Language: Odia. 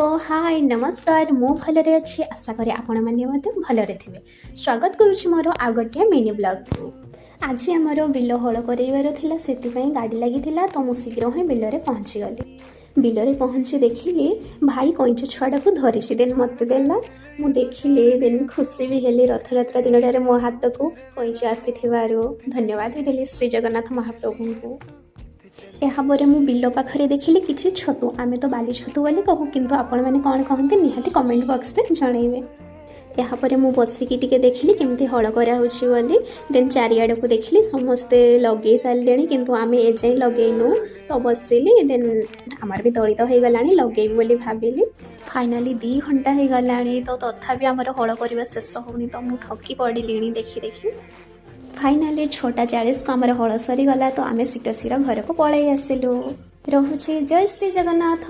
ହ୍ୟାଲୋ, ହାଏ, ନମସ୍କାର। ମୁଁ ଭଲରେ ଅଛି। ଆଶା କରେ ଆପଣମାନେ ମଧ୍ୟ ଭଲରେ ଥିବେ। ସ୍ୱାଗତ କରୁଛି ମୋର ଆଉ ଗୋଟିଏ ମିନି ବ୍ଲଗ୍କୁ। ଆଜି ଆମର ବିଲ ହଳ କରାଇବାର ଥିଲା, ସେଥିପାଇଁ ଗାଡ଼ି ଲାଗିଥିଲା। ତ ମୁଁ ଶୀଘ୍ର ହିଁ ବିଲରେ ପହଞ୍ଚିଗଲି। ବିଲରେ ପହଞ୍ଚି ଦେଖିଲି ଭାଇ କଇଁଚ ଛୁଆଟାକୁ ଧରିଛି। ଦେନ୍ ମୋତେ ଦେଲା, ମୁଁ ଦେଖିଲି, ଦେନ୍ ଖୁସି ବି ହେଲି। ରଥଯାତ୍ରା ଦିନଟାରେ ମୋ ହାତକୁ କଇଁଚ ଆସିଥିବାରୁ ଧନ୍ୟବାଦ ବି ଦେଲି ଶ୍ରୀ ଜଗନ୍ନାଥ ମହାପ୍ରଭୁଙ୍କୁ। ଏହାପରେ ମୁଁ ବିଲ ପାଖରେ ଦେଖିଲି କିଛି ଛତୁ। ଆମେ ତ ବାଲି ଛତୁ ବୋଲି କହୁ, କିନ୍ତୁ ଆପଣମାନେ କ'ଣ କହନ୍ତି ନିହାତି କମେଣ୍ଟ ବକ୍ସରେ ଜଣାଇବେ। ଏହାପରେ ମୁଁ ବସିକି ଟିକେ ଦେଖିଲି କେମିତି ହଳ କରାହେଉଛି ବୋଲି। ଦେନ୍ ଚାରିଆଡ଼କୁ ଦେଖିଲି, ସମସ୍ତେ ଲଗେଇ ସାରିଲେଣି, କିନ୍ତୁ ଆମେ ଏଯାଏଁ ଲଗେଇନୁ। ତ ବସିଲି। ଦେନ୍ ଆମର ବି ତଳି ତ ହେଇଗଲାଣି, ଲଗେଇବି ବୋଲି ଭାବିଲି। ଫାଇନାଲି 2 ଘଣ୍ଟା ହେଇଗଲାଣି, ତ ତଥାପି ଆମର ହଳ କରିବା ଶେଷ ହେଉନି। ତ ମୁଁ ଥକି ପଡ଼ିଲିଣି ଦେଖି ଦେଖି। ଫାଇନାଲି 6:40କୁ ଆମର ହଳ ସରିଗଲା। ତ ଆମେ ଶୀଘ୍ର ଶୀଘ୍ର ଘରକୁ ପଳେଇ ଆସିଲୁ। ରହୁଛି, ଜୟ ଶ୍ରୀ ଜଗନ୍ନାଥ।